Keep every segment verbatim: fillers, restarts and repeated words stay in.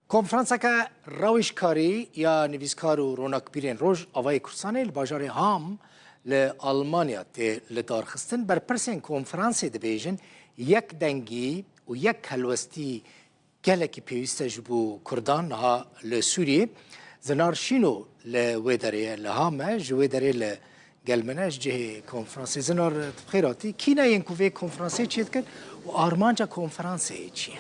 Konferanseke rewişkarî ya nivîskar û ronakbîrên Rojavayê Kurdistanê li bajarê Ham li Almanya tê lidarxistin. Berpirsên konferansê dibêjin, yek dengî û yek helwestî gelekî pêwîst e ji bo Kurdan niha li Sûriyê. Zinar Şîno li wê derê ye, li Ham e, ji wê derê li gel min e, ji cihê konferansê. Zinar, tu bi xêr hatî. Kî ne yên ku vê konferansê çêdikin û armanca konferansê çi ye?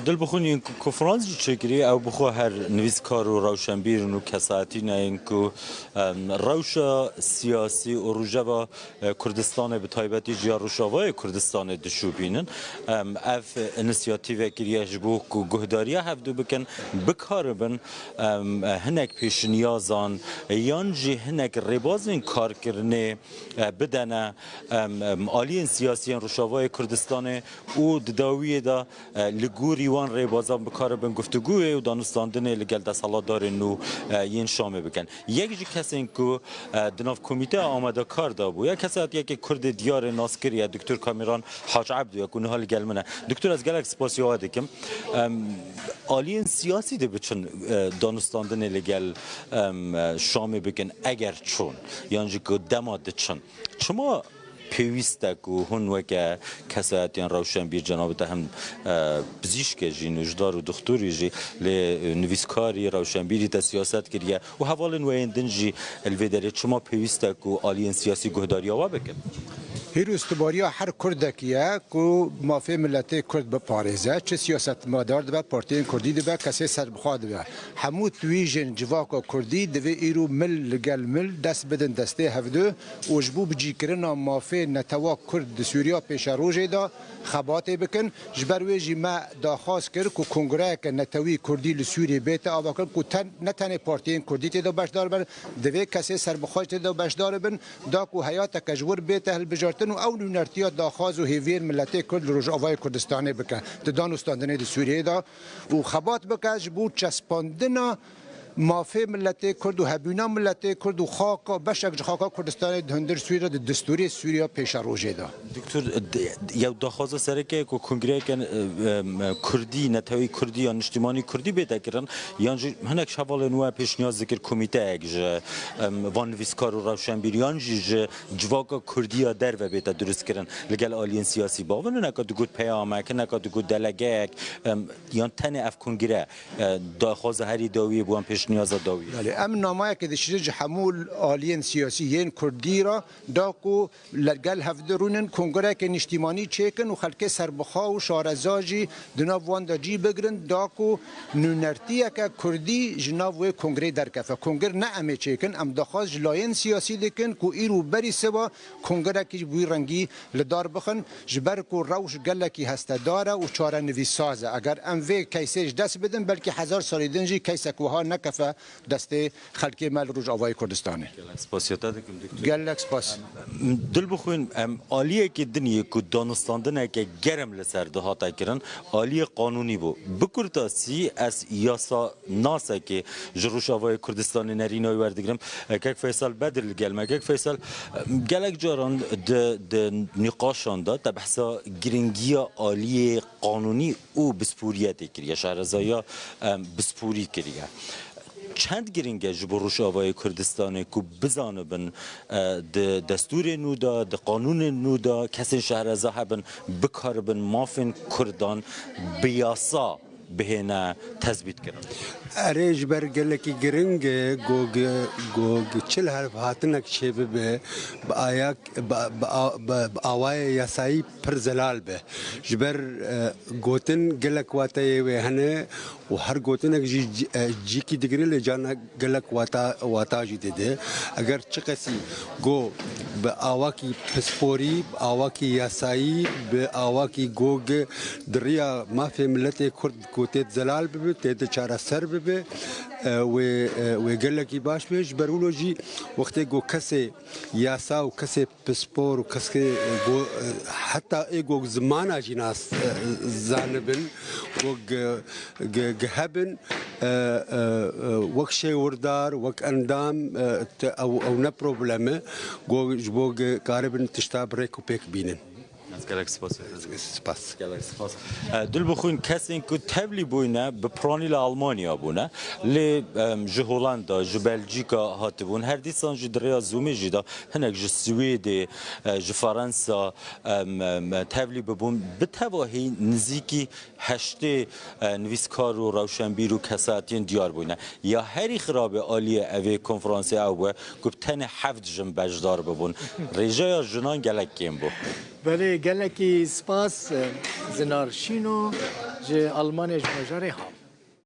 Dil bixwin yên ku konferans jî çêkirî, ew bi xwe her nivîskar û rewşenbîr in û kesayetî ne yên ku, em, rewşa siyasî û rojeva e, Kurdistanê, bi taybetî jî ya Rojavayê Kurdistanê dişûbînin. Em, ev înisiyatîve kiriye ji bo ku guhdariya hevdû bikin, bikaribin, em, hinek pêşniyazan yan jî hinek rêbazên karkirinê, e, bidene, em, em, aliyên siyasî yên Rojavayê Kurdistanê û di dawiyê de e, li gorî wan rêbazan bikaribin guftûgûyê û danûstandinê li gel desthilatdarên nû, e, yên Şamê bikin. Yek ji kesên ku, e, di nav komîteya amadekar de bû, ya kesayetiyekê Kurdê diyar ê naskirî ye, Doktor Kamîran Hac Ebdû ye ku niha li gel min e. Doktor, ez gelek spasiya we dikim. Em, aliyên siyasî dê biçin, e, danûstandinê li gel, em, e, Şamê bikin, eger çûn, yan jî ku dema diçin. Çima pêwîst e ku hûn weke kesayetiyên rewşenbîr, cenabê te hem, e, pizîşk e jî, nûjdar û dixtorî jî, lê, e, nivîskarî, rewşenbîrî te siyaset kiriye û hevalên we yên din jî li vê derê, çima pêwîst e ku aliyên siyasî guhdariya we bikin? Hîr û stibariya her Kurdekî ye ku mafê miletê Kurd biparêze, çi siyasetmedar dibe, partiyên Kurdî dibe, kesê serbixwe dibe. Hemû tûyîjên civaka Kurdî divê îro mil li gel mil dest bidin destê hevdu û ji bo bicîkirina mafê netewa Kurd di Sûriya pêşerojê de xebatê bikin. Ji ber wê jî me daxwaz kir ku kongreyeke netewî Kurdî li Sûriyê bête avakirin ku ten, ne tenê partiyên Kurdî tê de beşdar bin, divê kesê serbixwe jî tê de beşdar bin, da ku heyateke ji wir bête hilbijartin û ew nûnertiya daxwaz û hêviyên miletê Kurd li Rojavayê Kurdistanê bike, di danûstandinê di Sûriyê de û xebat bike ji bo çespandina mafê miletê Kurd û hebûna miletê Kurd û xaka, beşek ji xaka Kurdistanê di hundir Sûriye, di destûrê Sûriya pêşerojê de. Doktor, d-, yew daxwaza sereke ye ku kongreyeke, e, em, Kurdî, netewî Kurdî ya niştimanî Kurdî bête kirin, yan jî hinek ji hevalên we pêşniyaz dikir komîteyek ji, em, van nivîskar û rewşenbîr, yan jî ji civaka Kurdî ya derve bête dirustkirin li gel aliyên siyasî. Bavin hineka digot peyamek, hineka digot delegeyek, em, yan tenê ev kongre, e, daxwaza herî dawiyê bi wan pêşniyaza dawiyê? Belê, em namayekê dişînin ji hemû aliyên siyasî yên Kurdî re, da ku li gel hevdu rûnin, kongreyeke niştîmanî çêkin û xelkê serbixwe û şareza jî di nav wan de cî bigirin, da ku nûnertiyeke Kurdî ji nav wê kongreyê derkefe. Kongre ne em ê çêkin, em daxwaz ji layên siyasî dikin ku îro berî siba kongrekî ji wî rengî li dar bixin, ji ber ku rewş gelekî hestedar e û çarenivîssaz e. Eger em vê keysê ji dest bidin, belkî hezar salî din jî keysek wiha nekefe destê xelkê me li Rojavayê Kurdistanê. Gelek spasiya te dikim, Doktor. Gelek spas. Dil bixwîn, em, aliyekî din yê ku danûstandineke germ li ser dihate kirin, aliyê qanûnî bû. Bi kurtasî, ez yasa nasekê ji Rojavayê Kurdistanê nerîna wî werdigrim. E, Kek Feysel Bedir li gel me. Kek Feysel, e, gelek caran di, di nîqaşan de te behsa giringiya aliyê qanûnî û pisporiyê tê kiriye, şarezayiya, em, pisporî kiriye. Çend giring e ji bo Rojavayê Kurdistanê ku bizanibin, e, di destûrê nû de, di qanûnên nû de kesên şehreza hebin, bikaribin mafên Kurdan bi yasa bihêne tezbît kirin? Erê, ji ber gelekî giring e, ku, ku, ku çi li hev hatinek çêbibe, bi ayak, bi, bi a-, bi, bi awayê yasayî pir zelal be. Ji ber, e, gotin gelek wateyê wê hene û her gotinek jî c-, e, cîkî digire, lê carna gelek wata, wata jî dide. Eger çiqasî go bi awakî pisporî, bi awakî yasayî, bi awakî go gi di riya mafê miletê Kurd ku tê zelal bibe, tê di çareser bibe, e, wê, e, wê gelekî baş be. Ji ber wilo jî wextê go kesê yasa û kesê pispor û kesê, e, go, e, heta ê go zimana jî nas, e, zanibin, go ge-, ge-, gehebin, e, e, e, wek şêwirdar, wek endam, e, te-, ew, ew ne problem e. Go ji bo ge-, karibin tişta bi rêk û pêk bînin. Ez Gelek spas. Spas. Gelek spas. E, Dilbixwîn, kesên ku tevlî bûyne, bi piranî li Almanya bûne. Lê, em, ji Holanda, ji Belcîka hatibûn. Her dîsan jî di rêya Zoomê jî de hinek ji Swêdê, e, ji Fransa, em, em, tevlî bibûn. Bi tevahî nizîkî heştê, e, nivîskar û rewşenbîr û kesayetiyên diyar bûne. Ya herî xirabê aliyê evê konferansê ew bûye ku bi tenê heft jin beşdar bibûn. Rêjeya jinan gelek kêm bû. Belê, gelekî spas, e, Zinar Şîno ji Almanya, ji bajarê Ham.